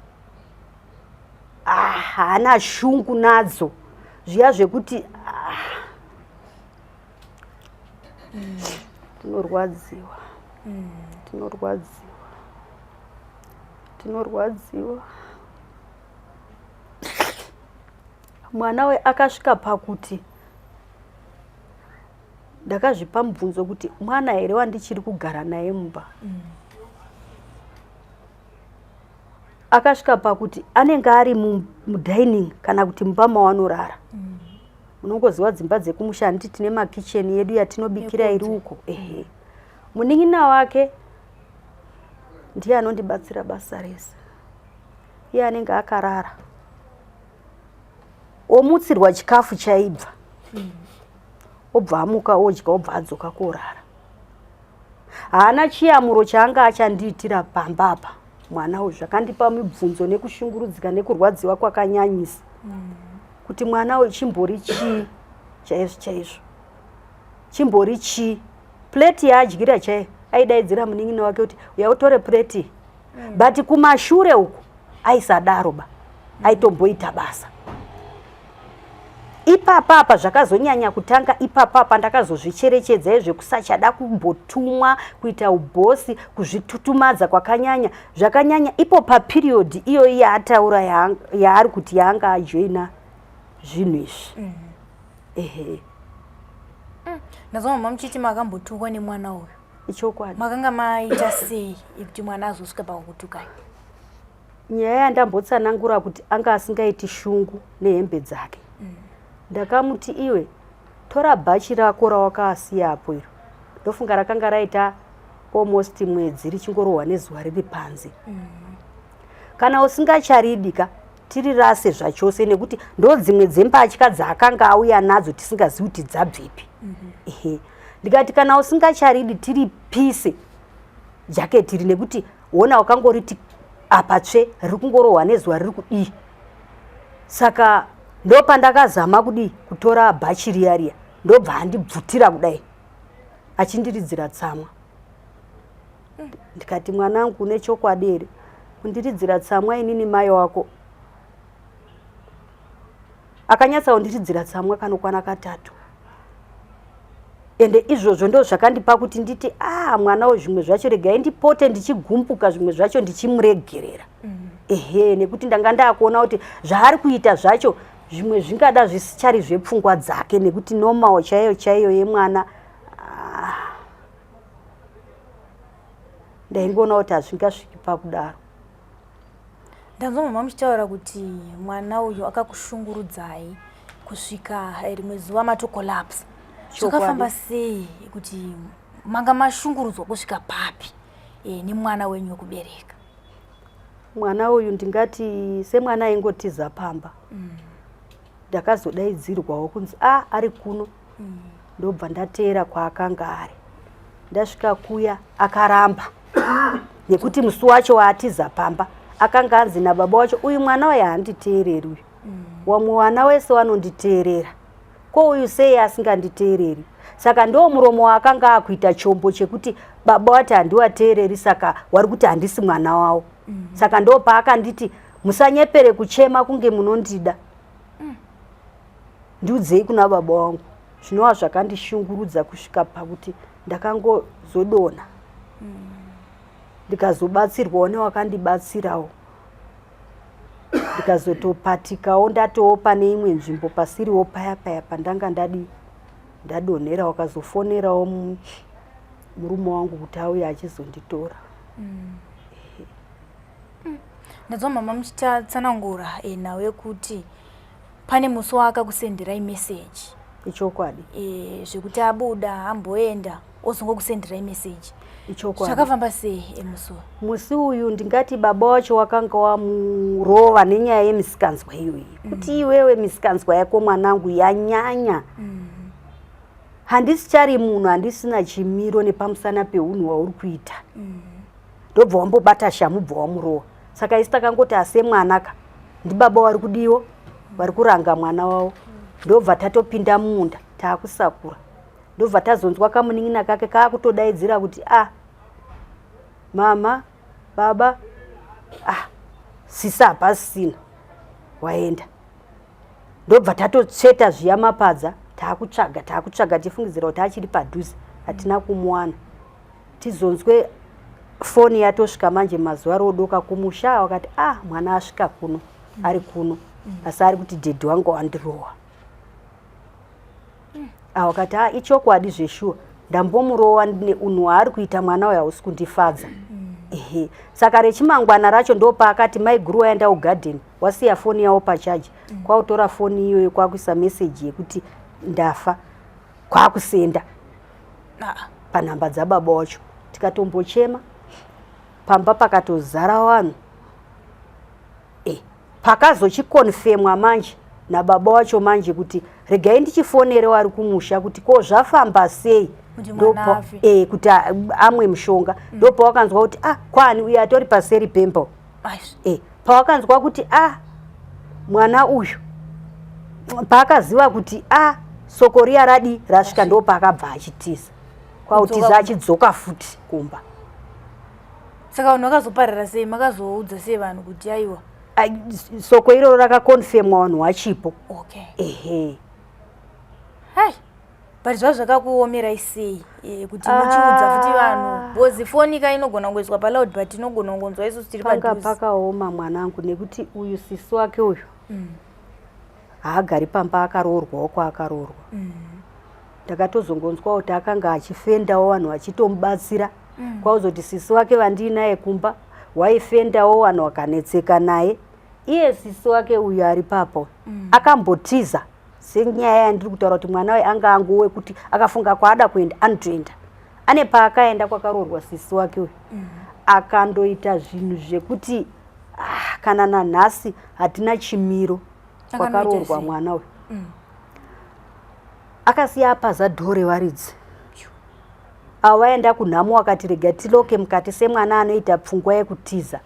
ah, haana shungu nadzo zviya zvekuti, ah, tinorwadziwa, tinorwadziwa, tinorwadziwa. Mwana we akasvika pakuti ndakazvipa mubvunzo kuti mwana here wandichiri kugara naye mumba. Akasvika pakuti anenge ari mudining kana kuti mumba mawanorara. Unongoziva dzimba dzekumusha, handiti tine makicheni yedu yatinobikira iri uko? Ehe. Munin'ina wake ndiye anondibatsira basa rese. Iye anenge akarara, omutsirwa chikafu chaibva, obva amuka, odya, obva adzoka korara. Haana chiyamuro chaanga achandiitira pamba apa mwana uyu. Zvakandipa mibvunzo nekushungurudzika nekurwadziwa kwakanyanyisa kuti mwana uyu chimbori chii chaizvo chaizvo, chimbori chii? Plate yaadyira chaiyo, aidaidzira munin'ina wake kuti, "Uya utore plate." But kumashure uku aisadaro ba, aitomboita basa. Ipapa apa zvakazonyanya kutanga ipapa apa ndakazozvicherechedza izvekusachada kumbotumwa kuita ubhosi, kuzvitutumadza kwakanyanya, zvakanyanya ipo paperiod iyoyi yaataura yaari kuti yaanga ajoina. zvinhu izvi. Ehe. Ndazwa mama muchiti makambotukwa nemwana uyu. Ichokwadi. Makanga maita sei kuti mwana azosvika pakukutukai? Nyaya yandambotsanangura kuti anga asingaiti shungu nehembe dzake. Ndakamuti, iwe tora bhachi rako rawakasiya apo iro, ndofunga rakanga raita almost mwedzi richingorohwa nezuva riri panze. Kana usingacharidi ka, tiri rase zvachose, nekuti ndo dzimwe dzembatya dzaakanga auya nadzo tisingazivi kuti dzabvepi. Ehe, ndikati kana usingacharidi tiripise jaketi iri, nekuti wona wakangoriti apa tsve, riri kungorohwa nezuva, riri kudii. Saka ndopandakazama kudii, kutora bhachi riya riya, ndobva andibvutira kudai achindiridzira tsamwa. Ndikati, mwanangu, une chokwadi here kundiridzira tsamwa inini mai wako? Akanyatsa kundiridzira tsamwa kanokwana katatu. Ende izvozvo ndo zvakandipa kuti nditi, a mwana wo, zvimwe zvacho regai ndipote ndichigumbuka, zvimwe zvacho ndichimuregerera. Ehe, nekuti ndanga ndakuona kuti zvaari kuita zvacho zvimwe zvingada zvisichari zvepfungwa dzake, nekuti normal chaiyo chaiyo yemwana, ah, ndaingoona kuti hazvingasviki pakudaro. Ndanzwa mama muchitaura kuti mwana uyu akakushungurudzai kusvika rimwe zuva matocollapse. Zvakafamba sei kuti manga mashungurudzwa kusvika papi nemwana wenyu wekubereka? Mwana uyu ndingati semwana aingotiza pamba. Ndakazodaidzirwawo kunzi a ari kuno. Ndobva ndateera kwaakanga ari. Ndasvika kuya akaramba, nekuti musi wacho waatiza pamba akanga anzi nababa wacho, uyu mwana uyu haanditeereri uyu. Wamwe wana wese wanonditeerera, ko uyu sei asinganditeereri? Saka ndo muromo waakanga akuita chombo chekuti baba wati handiwateereri, saka wari kuti handisi mwana wavo. Saka ndo paakanditi, musanyepere kuchema kunge munondida. Ndiudzei kuna baba wangu. Zvinova zvakandishungurudza kusvika pakuti ndakangozodonha. Ndikazobatsirwawo newakandibatsirawo, ndikazotopatikawo ndatoo pane imwe nzvimbo pasiriwo paya paya pandanga ndadi ndadonhera. Wakazofonerawo murume wangu kuti auye achizonditora. Ndadzwa mama muchitsanangura nhau yekuti pane musi waakakusenderai meseji. Ichokwadi. Zvekuti abuda amboenda ozongokusenderai meseji. Ichokwadi. Zvakafamba sei musi uyu? Musi uyu ndingati baba wacho wakanga wamurova nenyaya yemisikanzwa iyoyi, kuti iwewe misikanzwa yako mwanangu yanyanya. Handisichari munhu, handisina chimiro nepamusana peunhu hwauri kuita. Ndobva wambobata shamu, bva wamurova. Saka isi takangoti ase mwana ka ndibaba wari kudiwo vari kuranga mwana wavo. Ndobva tatopinda mumunda taakusakura, ndobva tazonzwa kamunin'ina kake kaakutodaidzira kuti, a mama, baba, ah, sisi hapasisina, waenda. Ndobva tatotsveta zviya mapadza, taakutsvaga, taakutsvaga, tichifungidzira kuti achiri padhuze. Hatina kumuwana. Tizonzwe foni yatosvika manje mazuva rodoka kumusha, wakati, ah, mwana asvika kuno, ari kuno, asi ari kuti daddy wangu wandirowa. Ah, wakati, ah, ichokwadi zveshuwa, ndambomurowa neunhu hwaari kuita mwana uyu hausi kundifadza. Ehe, saka rechimangwana racho ndopaakati maiguru waenda kugadheni wasiya foni yavo pachaji. Kwautora foni iyoyo kwakuisa meseji yekuti ndafa, kwakusenda panhamba dzababa wacho. Tikatombochema pamba pakatozara vanhu. Pakazochikonfemwa manje nababa wacho manje kuti regai ndichifonere wari kumusha kuti ko zvafamba sei. Kuti mwana afe. Kuti amwe mushonga. Ndopawakanzwa kuti, ah, kwani uyu atori paseri pemba. Pawakanzwa kuti, ah, mwana uyu, paakaziva kuti, ah, soko riya radi rasvika, ndo paakabva achitiza, kwautiza achidzoka futi kumba. Saka vanhu vakazoparira sei? Makazoudza sei vanhu kuti aiwa? Ai, soko iroro rakakonfemwa vanhu wachipo. Okay. Ehe. Hai, but zvava zvakakuomerai sei kuti muchiudza futi vanhu? Because foni ka inogona kungoiswa paloud, but inogona kungonzwa isusu tiri Panga padhuze. pakaoma mwanangu, nekuti uyu sisi wake uyu. Haagari pamba, akaroorwawo kwaakaroorwa. Ndakatozongonzwa kuti akanga achifendawo, vanhu vachitomubatsira. Kwauzoti sisi wake vandiinaye kumba waifendawo, vanhu vakanetseka naye. Iye sisi wake uyu ari papo akambotiza, senyaya yandiri kutaura kuti mwana uyu anga angowe kuti akafunga kwaada kuenda anotoenda. Ane paakaenda kwakaroorwa sisi wake uyu, akandoita zvinhu zvekuti ah, kana nanhasi hatina chimiro. Akanoita Kwakaroorwa sei? mwana uyu akasiya apaza door revaridzi avo. Vaenda kunhamo, akati rega tiloke mukati semwana anoita pfungwa yekutiza.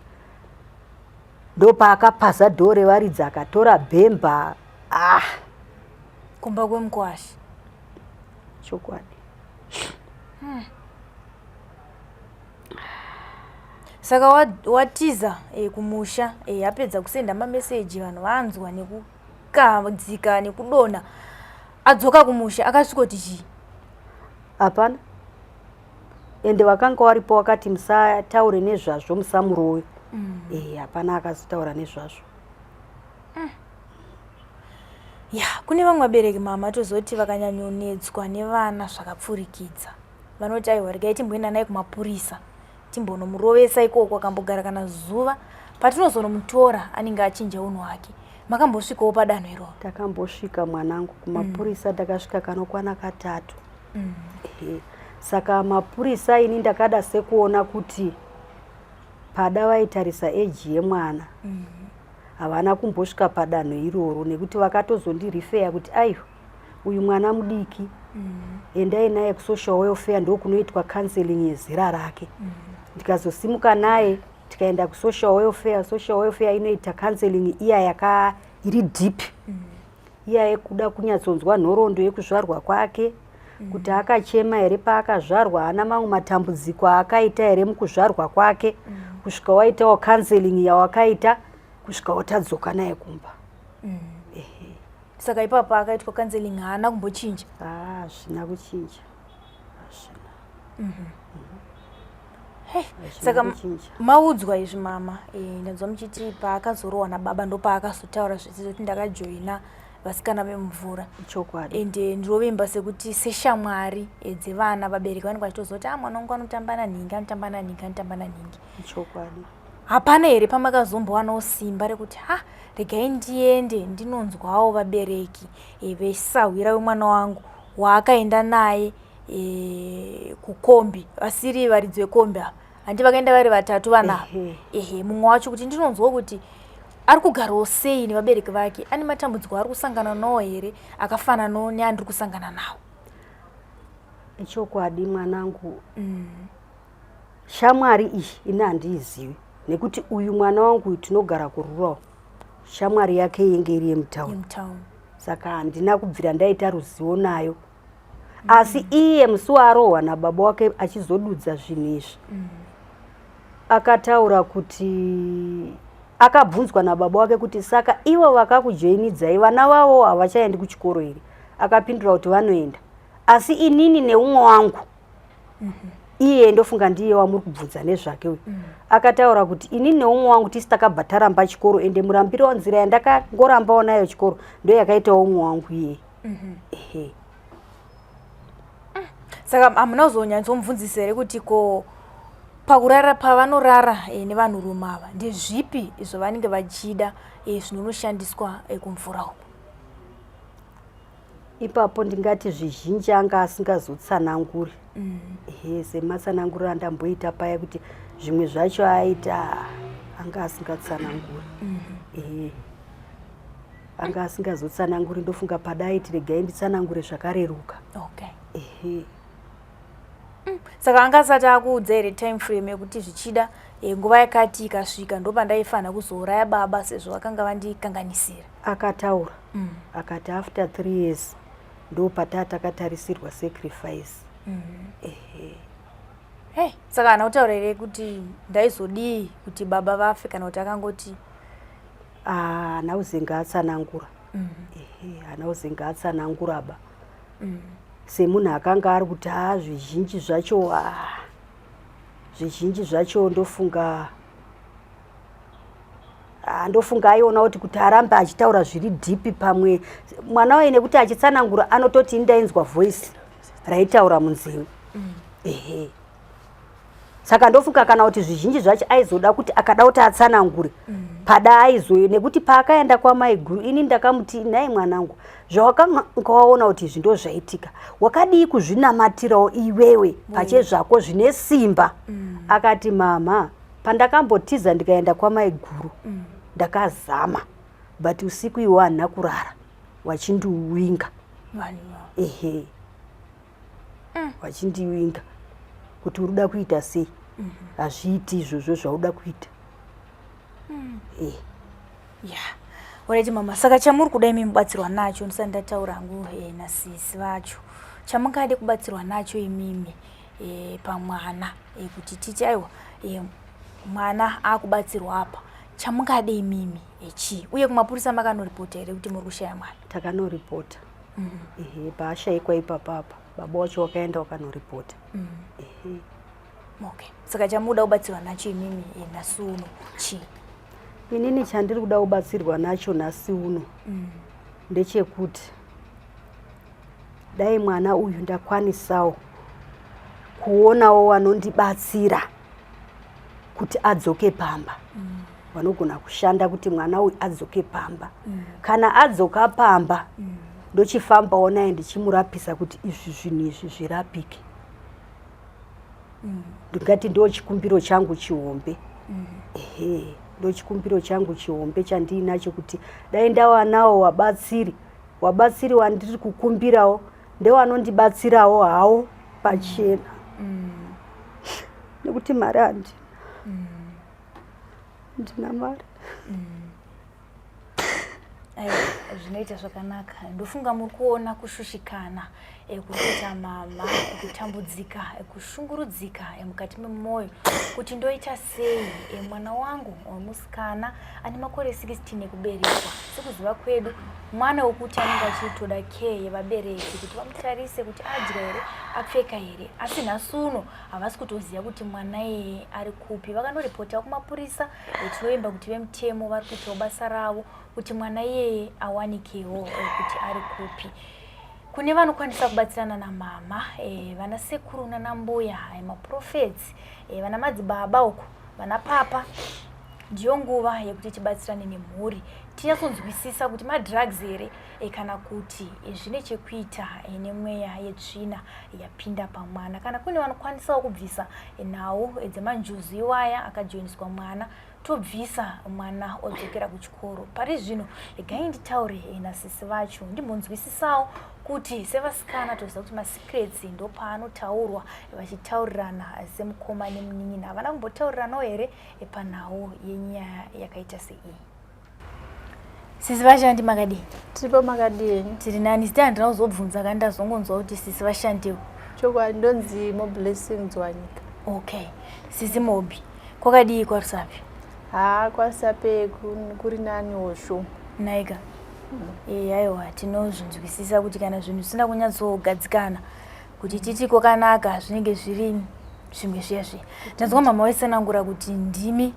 Ndopaakapaza door revaridzi, akatora bhemba, ah. Kumba kwemukwasha? Chokwadi. Saka watiza kumusha, apedza kusenda mameseji, vanhu vanzwa nekukadzika nekudonha, adzoka kumusha akasvikoti chii? Hapana. Ende vakanga varipo vakati musataure nezvazvo, musamurowe. Hapana akazotaura nezvazvo. Ya, kune vamwe vabereki, mama, tozoti vakanyanyonetswa nevana zvakapfurikidza, vanoti aiwa, regai timboenda naye kumapurisa, timbonomurovesa ikoko, akambogara kana zuva, patinozonomutora anenge achinja unhu hwake. Makambosvikawo padanho iroro? Takambosvika, mwanangu, kumapurisa. Takasvika kanokwana katatu. Ehe. Saka mapurisa, ini ndakada sekuona kuti pada vaitarisa age yemwana. Havana kumbosvika padanho iroro, nekuti vakatozondirifeya kuti aiwa, uyu mwana mudiki, endai naye kusocial welfare, ndokunoitwa counseling yezera rake. Ndikazosimuka naye, tikaenda kusocial welfare. Social welfare inoita counseling iya yaka iri deep, iya yekuda kunyatsonzwa nhoroondo yekuzvarwa kwake, kuti akachema here paakazvarwa, haana mamwe matambudziko aakaita here mukuzvarwa kwake, kusvika waitawo counseling yawakaita, kusvika watadzoka naye kumba. Ehe. Saka ipapo akaitwa counseling, haana kumbochinja? Ah, hazvina kuchinja, hazvina. Hey, Hazvina saka kuchinja. Maudzwa izvi, mama, ndanzwa muchiti paakazorohwa nababa ndopaakazotaura zvese zvekuti ndakajoina vasikana vemumvura. Chokwadi. Ende ndirovimba sekuti seshamwari dzevana, vabereki vanenge vachitozoti a mwana wangu anotamba nanhingi, anotamba nanhingi, anotamba nanhingi. Chokwadi. Hapana here pamakazombowanawo simba rekuti ha, regai ndiende ndinonzwawo vabereki vesahwira wemwana wangu waakaenda naye kukombi, vasiri varidzi vekombi ava? Handi vakaenda vari vatatu vana ava? Ehe. Ehe, mumwe wacho, kuti ndinonzwawo kuti ari kugarawo sei nevabereki vake, ane matambudziko ari kusangana nawo here akafananawo neandiri kusangana nawo? Chokwadi, mwanangu. Shamwari iyi ini handiizivi, nekuti uyu mwana wangu uyu tinogara kurural, shamwari yake yenge iri yemutauni. Yemutauni. Saka handina kubvira ndaita ruzivo nayo. Asi iye musi waarohwa nababa wake achizodudza zvinhu izvi, akataura kuti akabvunzwa nababa wake kuti saka ivo vakakujoinidzai vana vavo havachaendi kuchikoro here? Akapindura kuti vanoenda, asi inini neumwe wangu, iye ndofunga ndiye wamuri kubvunza nezvake uyu, akataura kuti inini neumwe wangu tisi takabva taramba chikoro, ende murambiro nzira yandakangorambawo nayo chikoro ndo yakaitawo umwe wangu iye. Ehe. Saka hamuna kuzonyatsomubvunzisa here kuti ko pakurara, pavanorara nevanhurume ava, ndezvipi zvavanenge vachida zvinonoshandiswa kumvura uku? Ipapo ndingati zvizhinji anga asingazotsananguri. Ehe, sematsananguriro andamboita paya kuti zvimwe zvacho aita anga asingatsananguri. Ehe, anga asingazotsananguri. Ndofunga padaiti regai nditsanangure zvakareruka. Ehe. Saka anga asati akuudza here time frame yekuti zvichida nguva yakati ikasvika ndopandaifanira kuzouraya baba sezvo vakanga vandikanganisira? Akataura, akati after 3 years ndo pataa takatarisirwa sacrifice. Ehe. Hey, saka haana kutaura here kuti ndaizodii kuti baba vafe, kana kuti akangoti? Ah, haana kuzenga atsanangura. Ehe, haana kuzenga atsanangura ba. Semunhu akanga ari kuti ha, zvizhinji zvacho, ah, zvizhinji zvacho ndofunga. Ndofunga aiona kuti arambe achitaura zviri deep, pamwe mwana waye, nekuti achitsanangura anototi, "Indainzwa voice raitaura munzeve." Ehe, saka ndofunga kana kuti zvizhinji zvacho aizoda kuti akada kuti atsanangure pada aizoyo, nekuti paakaenda kwamaiguru, ini ndakamuti, "Nhai mwanangu, zvawakanga waona kuti izvi ndo zvaitika, wakadii kuzvinamatirawo iwewe pachezvako zvine simba?" Akati, "Mama, pandakambotiza ndikaenda kwamaiguru, ndakazama, but usiku iwo handina kurara, wachindiwinga." Ehe, wachindiwinga kuti, "Uri kuda kuita sei? Hazviiti izvozvo zvauda kuita." Eh. Ya, alright mama, saka chamuri kuda imi mubatsirwa nacho, ndisati ndataura hangu nasisi vacho, chamungade kubatsirwa nacho imimi pamwana, kuti titi aiwa, mwana akubatsirwa apa, chamungade imimi chii? Uye kumapurisa makanoripota here kuti muri kushaya mwana? Takanoripota. Ehe, paashayikwa ipapapa, baba wacho wakaenda wakanoripota. Ehe. Okay, saka chamuda kubatsirwa nacho imimi nhasi uno chii? Inini chandiri kuda kubatsirwa nacho nhasi uno ndechekuti dai mwana uyu ndakwanisawo kuonawo vanondibatsira kuti adzoke pamba, vanogona kushanda kuti mwana uyu adzoke pamba. Kana adzoka pamba, ndochifambawo naye ndichimurapisa kuti izvi zvinhu izvi zvirapike. Ndingati ndo chikumbiro changu chihombe. Ehe, ndo chikumbiro changu chihombe chandiinacho, kuti dai ndawanawo wabatsiri wandiri kukumbirawo ndewanondibatsirawo hawo pachena, nekuti mari handina, ndina mari. Aiwa, zvinoita zvakanaka. Ndofunga muri kuona kushushikana kuri kuita mama, kutambudzika, kushungurudzika mukati memwoyo kuti ndoita sei, mwana wangu wemusikana ane makore 16 ekuberekwa. Sekuziva kwedu, mwana wekuti anenge achitoda care yevabereki kuti vamutarise kuti adya here, apfeka here, asi nhasi uno havasi kutoziva kuti mwana iyeye ari kupi. Vakanoripota kumapurisa. Tinoimba kuti vemutemo vari kuitawo basa ravo kuti mwana iyeye awanikewo kuti ari kupi. Kune vanokwanisa kubatsirana namama, vana sekuru nanambuya, maprophets, vana madzibaba uku, vana papa, ndiyo nguva yekuti tibatsirane nemhuri, tinyatsonzwisisa kuti madrugs here kana kuti zvine chekuita nemweya yetsvina yapinda pamwana. Kana kune vanokwanisawo kubvisa nhau dzemanjuzu iwaya akajoiniswa mwana, tobvisa, mwana odzokera kuchikoro. Pari zvino regai nditaure nasisi vacho, ndimbonzwisisawo kuti sevasikana toziva kuti masecrets ndopaanotaurwa, vachitaurirana semukoma nemunin'ina. Havana kumbotauriranawo here panhau yenyaya yakaita seiyi? Sisi vashandi, makadii? Tiripo, makadii henyu? Tiri nani. Zita handina kuzobvunza kandi, ndazongonzwa kuti sisi vashandiwo. Chokwadi, ndonzi Moblessing Dzwanyika. Okay, sisi Mobi, kwakadii kwaRusape? Haa, kwaRusape kuri naniwo sho. Naika. E, aiwa, tinozvinzwisisa kuti kana zvinhu zvisina kunyatsogadzikana, kuti titi kwakanaka zvinenge zviri zvimwe zviya zviya. Ndanzwa mama waisanangura kuti ndimi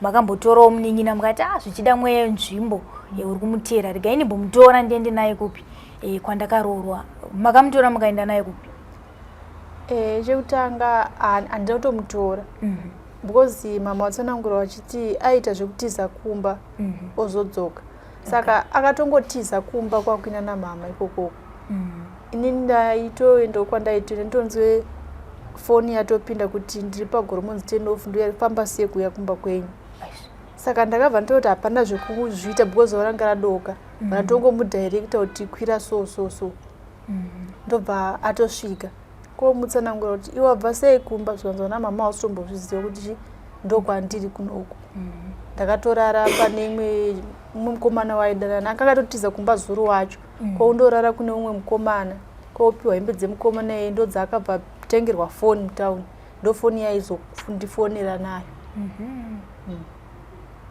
makambotorawo munin'ina, mukati a zvichida mweya wenzvimbo uri kumutera, regai ndimbomutora ndiende naye kupi, kwandakaroorwa. Makamutora mukaenda naye kupi? Chekutanga handina kutomutora because mama watsanangura vachiti aita zvekutiza kumba ozodzoka, saka akatongotiza kumba kwakuina namama ikokoko. Inini ndaitoendawo kwandaitoenda, nditonzwe foni yatopinda kuti ndiri paGoromonzi turn off, ndoyafamba sei kuuya kumba kwenyu? Saka ndakabva nditoti hapana zvekuzviita because varanga radoka. Vandatongomudirecta kuti kwira so so so, ndobva atosvika komutsanangura kuti iwe wabva sei kumba. Zvikanzwa namama, wasitombozviziva kuti chi ndokwandiri kunoku. Ndakatorara pane imwe umwe mukomana waidanana, anga akatotiza kumba zuro wacho, kwaundorara kune umwe mukomana, kwaopiwa hembe dzemukomana iye, ndodzaakabva tengerwa foni mutauni, ndo foni yaizondifonera nayo.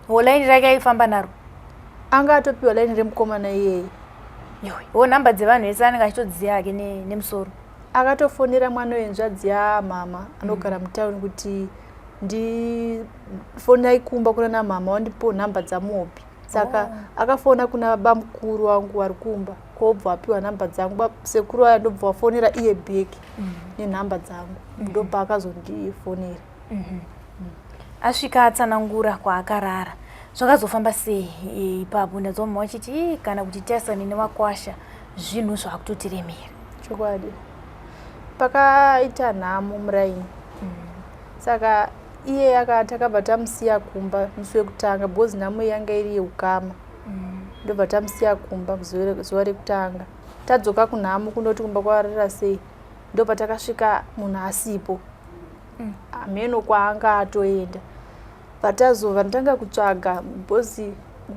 Wo laini rake aifamba naro? Anga atopiwa laini remukomana iyeye. Yowe, wo nhamba dzevanhu vese anenge achitodziziva hake nemusoro. Akatofonera mwana wenzvadzi yamama anogara mutauni kuti Ndifonai kumba kuna namama wandipo nhamba dzaMobi. Saka akafona kuna bamukuru wangu vari kumba, kobva apiwa nhamba dzangu. Sekuru aya ndobva wafonera iye back nenhamba dzangu, ndobva akazondifonera. Asvika atsanangura kwaakarara, zvakazofamba sei ipapo? Ndanzwa mama vachiti, "Ii, kana kuti tasane nevakwasha zvinhu zvakutotiremera." Chokwadi, pakaita nhamo muraini. Saka iye takabva tamusiya kumba musi wekutanga, because nhamo iyi yanga iri yeukama. Ndobva tamusiya kumba zuva rekutanga. Tadzoka kunhamo kundoti kumba kwarira sei, ndobva takasvika munhu asipo. Hameno kwaanga atoenda. Patazova ndatanga kutsvaga, because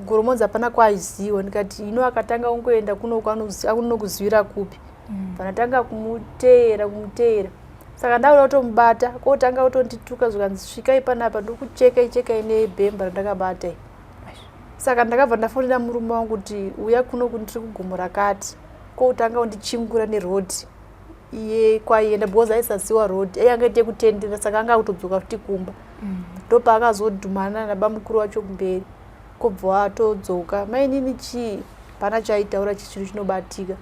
Goromonzi hapana kwaaiziwa. Ndikati ino akatanga kungoenda kunoku anokuzivira kupi? Pandatanga kumuteera, kumuteera, saka ndakuda kutomubata, kotanga kutondituka, zvikanzi, "Svikai panapa, ndokuchekai chekai nebhemba randakabata iri." Saka ndakabva ndafonera murume wangu kuti, "Uya kuno, ndiri kugomo rakati." Kotanga kundichingura nerodhi iye kwaienda, because aisaziwa rodhi, iye angaite kutendera. Saka anga akutodzoka futi kumba. Ndopaakazodhumana nabamukuru wacho kumberi, kobva atodzoka. Mainini chii, pana chaitaura chinhu chinobatika.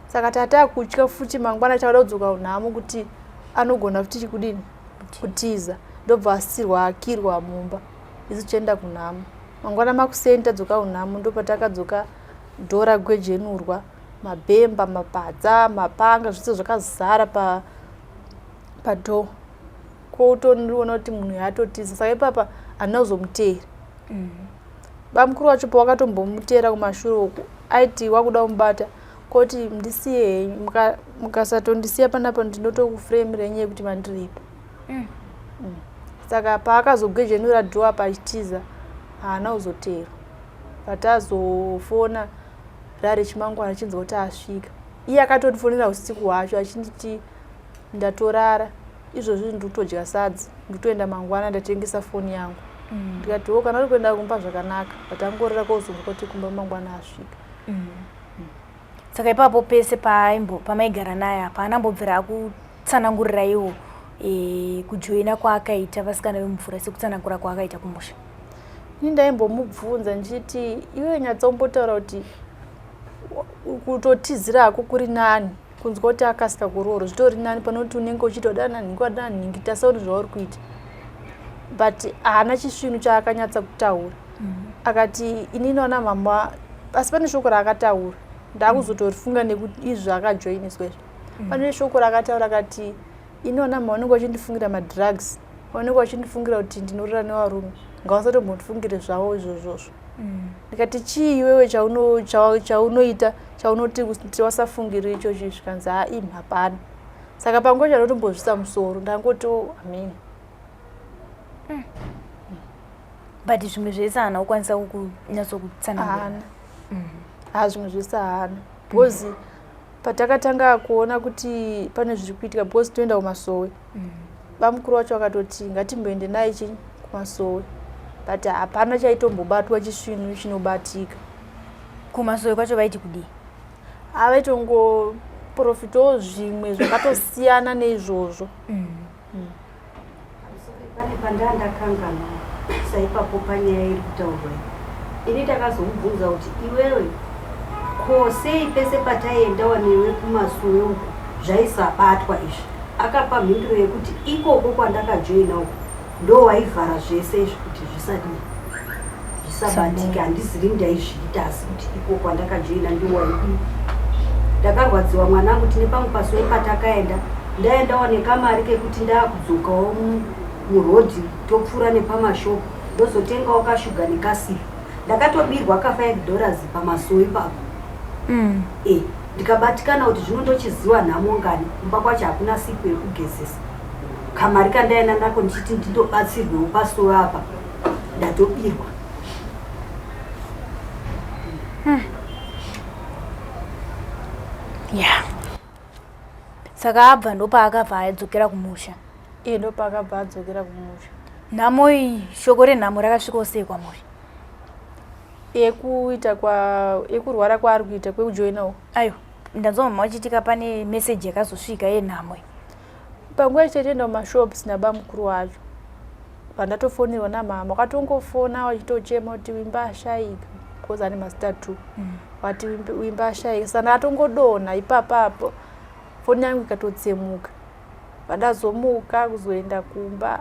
Saka tatakutya futi mangwana chauda kudzoka kunhamo kuti anogona futi chikudini, kutiza. Ndobva asirwa akirwa mumba, isu tichienda kunhamo. Mangwana makuseni tadzoka kunhamo, ndopatakadzoka door ragwejenurwa, mabhemba, mapadza, mapanga, zvese zvakazara padoor. Kotondiona kuti munhu yaatotiza. Saka ipapa handina kuzomuteera. Bamukuru wacho pawakatombomutera kumashure uku, aiti wakuda kumubata, koti, "Ndisiye henyu, mukasatondisiya panapa ndinotokufuremirai nyaya yekuti mandirepa." Saka paakazogwejenura door apa achitiza, haana kuzoteerwa. Patazofona rari chimangwana achinzwa kuti asvika, iye akatotifonera usiku hwacho achinditi, "Ndatorara izvozvi, ndikutodya sadza, ndikutoenda mangwana, ndatengesa foni yangu." Ndikati, "O, kana uri kuenda kumba zvakanaka." But angorera, kozonzwa kuti kumba mangwana asvika. Saka ipapo pese pamaigara naye apa, anambobvira akutsananguriraiwo kujoina kwaakaita vasikana vemumvura sekutsanangura kwaakaita kumusha? Ini ndaimbomubvunza ndichiti, "Iwe nyatsombotaura kuti kutotizirako kuri nani, kunzwa kuti akasika kuroorwa zvitori nani pane kuti unenge uchiti wadana nhingi, wadana nhingi, tasauri zvauri kuita." But haana chisvinu chaakanyatsa kutaura. Akati, "Inini wana mama." Asi pane shoko raakataura, ndaakuzotorifunga nekuti izvi zvaakajoiniswa izvi. Pane shoko raakataura akati, "Ini wana mama vanenge vachindifungira madrugs, vanenge vachindifungira kuti ndinorara nevarume, ngavasatombondifungire zvavo izvozvozvo." Ndikati, "Chii iwewe chaunoita chaunoti kuti wasafungire ichochi?" Zvikanzi, "Ha, imi hapana." Saka panguva chanotombozvisa musoro, ndangoti, "Oh, amen." But zvimwe zvese haana kukwanisa kunyatsokutsanangura? Haana. Ha, zvimwe zvese haana, because patakatanga kuona kuti pane zviri kuitika, because toenda kumasowe, bamukuru wacho akatoti ngatimboende naye chi kumasowe, but hapana chaitombobatwa chisvinu chinobatika. Kumasowe kwacho vaiti kudii? Avaitongoprofitawo zvimwe zvakatosiyana neizvozvo. Pane pandaa ndakanganwa saipapo panyaya iri kutaurwa iyi. Ini takazomubvunza kuti, "Iwewe ko sei pese pataiendawa newe kumasuwe uku zvaisabatwa izvi?" Akapa mhinduro yekuti, "Ikoko kwandakajoina uku ndo waivhara zvese izvi kuti zvisadii, zvisabatike. Handiziri ndaizviita, asi kuti iko kwandakajoina ndo waidii." Ndakarwadziwa mwanangu. Tine pamwe pasuwe patakaenda, ndaendawo nekamari kekuti ndaakudzokawo murodhi, topfuura nepamashopu, ndozotengawo kashuga nekasipi. Ndakatobirwa ka $5 pamasuo ipapo. Ndikabatikana kuti zvino ndochiziwa nhamo ngani, kumba kwacho hakuna sipo yekugezesa. Kamari kandaenda nako ndichiti ndindobatsirwewo pasuo apa, ndatobirwa. Ya, saka abva ndopaakabva adzokera kumusha? Iye ndopaakabva adzokera kumusha. Nhamo iyi, shoko renhamo rakasvikawo sei kwamuri? Yekuita kwa yekurwara kwaari kuita kwekujoinawo? Aiwa, ndanzwa mama vachitika pane meseji yakazosvika yenhamo iyi. Panguva ichitoenda kumashops nabamukuru wacho. Vandatofonerwa namama wakatongofona wachitochema kuti Wimba ashaika because ane mazita two. Vati Wimba ashaika, saka ndatongodonha ipapapo, foni yangu ikatotsemuka. Vandazomuka kuzoenda kumba,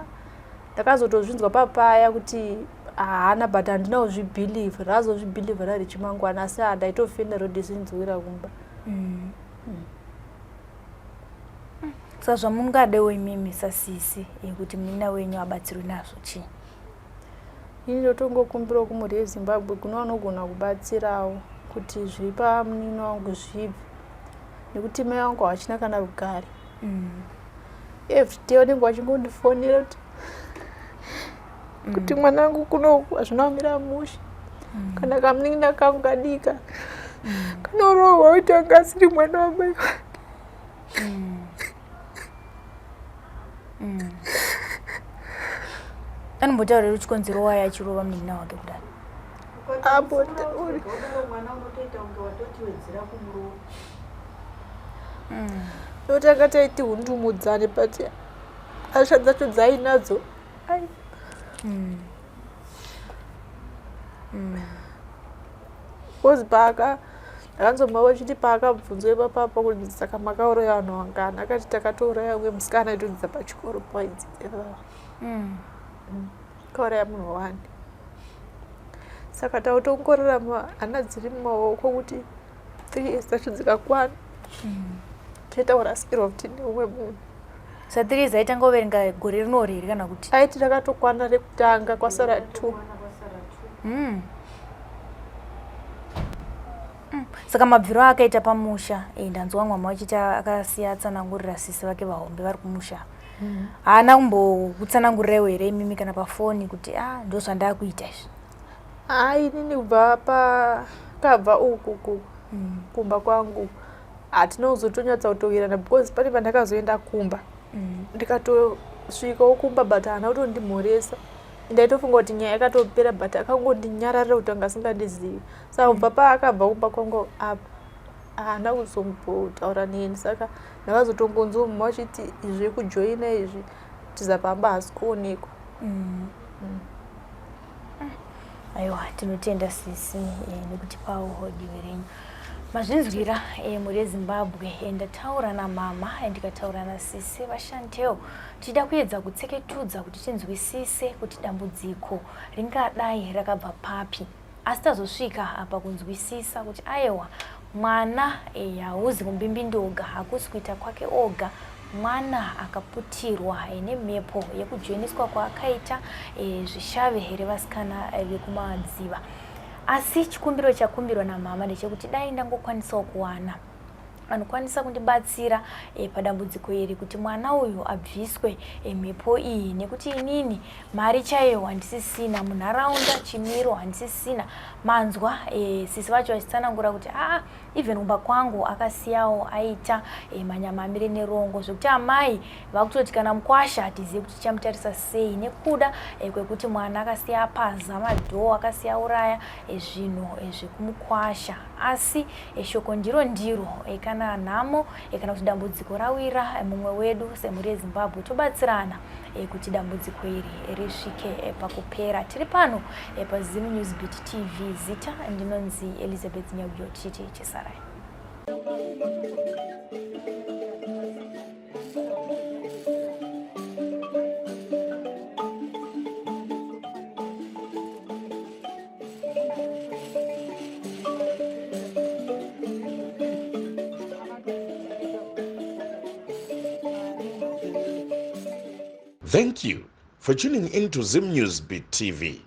ndakazotozvinzwa papaya kuti haana, but handina kuzvibhilivha. Ndakazozvibhilivha rari chimangwana, asi handaitofenda rodhisinzwira kumba. Saka zvamungadewo imimi sasisi kuti munin'ina wenyu abatsirwe nazvo chii? Ini ndotongokumbirawo kumhuri yeZimbabwe, kune vanogona kubatsirawo kuti zviri pamunin'ina wangu zvibve, nekuti mai vangu havachina kana rugare. Everyday vanenge vachingondifonera kuti mwana wangu kunoku hazvina kumira mushe. Kana kamunin'ina kangu kadika kanorohwa kuti anga asiri mwana wamai vake. Anombotaurira chikonzero waye achirova munin'ina wake kudai? Ambotauri. Mwana unotoita kunge watotiwedzera kumurova. Nokuti anga taiti hundumudzane, but hasha dzacho dzainadzo ai. Because paaka ndakanzomwa vachiti paakabvunzwa ipapapa kuti saka makauraya vanhu vangani, akati takatouraya umwe musikana aitodzidza pachikoro pawaidzidza ipapa. Kauraya munhu wani. Saka tautongorarama hana dziri mumaoko kuti 3 years dzacho dzikakwana, toita kurasikirwa futi neumwe munhu. Sa 3 years aitanga kuverenga gore rinori here kana kuti? Aiti rakatokwana rekutanga, kwasara 2. Saka mabviro aakaita pamusha, ndanzwa mama vachiti akasiya atsanangurira sisi vake vahombe vari kumusha. Haana kumbokutsanangurirewo here imimi kana pafoni kuti a ndo zvandakuita izvi? Hai, inini kubva pakabva uku kumba kwangu hatina kuzotonyatsa kutowirirana, because pane pandakazoenda kumba, ndikatosvikawo kumba, but haana kutondimhoresa. Ndaitofunga kuti nyaya yakatopera, but akangondinyararira kuti anga asingandizivi. Saka kubva paakabva kumba kwangu apa haana kuzombotaura neni. Saka ndakazotongonzwa mumwe vachiti izvi zvekujoina izvi, tiza pamba haasi kuonekwa. Aiwa, tinotenda sisi nekutipawo divi renyu. Mazvinzwira, mhuri yeZimbabwe. Ndataura namama, ndikataura nasisi vaShantel, tichida kuedza kutseketudza kuti tinzwisise kuti dambudziko ringadai rakabva papi, asi tazosvika apa kunzwisisa kuti aiwa, mwana hauzi kumbimbindoga, hakusi kuita kwake oga. Mwana akaputirwa nemhepo yekujoiniswa kwaakaita zvishave revasikana vekumadziva. Asi chikumbiro chakumbirwa namama ndechekuti dai ndangokwanisawo kuwana anokwanisa kundibatsira padambudziko iri, kuti mwana uyu abviswe mhepo iyi, nekuti inini mari chaiyo handisisina, munharaunda chimiro handisisina. Manzwa sisi vacho vachitsanangura kuti aa, even kumba kwangu akasiyawo aita manyama amire nerongo, zvekuti amai vakutoti kana mukwasha hatizivi kuti tichamutarisa sei, nekuda kwekuti mwana akasiya apaza madhoo, akasiya auraya zvinhu zvekumukwasha. Asi shoko ndiro ndiro, kana nhamo kana kuti dambudziko rawira mumwe wedu, semhuri yeZimbabwe tobatsirana kuti dambudziko iri risvike pakupera. Tiri pano paZim News Beat TV, zita ndinonzi Elizabeth Nyagyo, tichiti chisarai. Thank you for tuning in to Zim News Beat TV.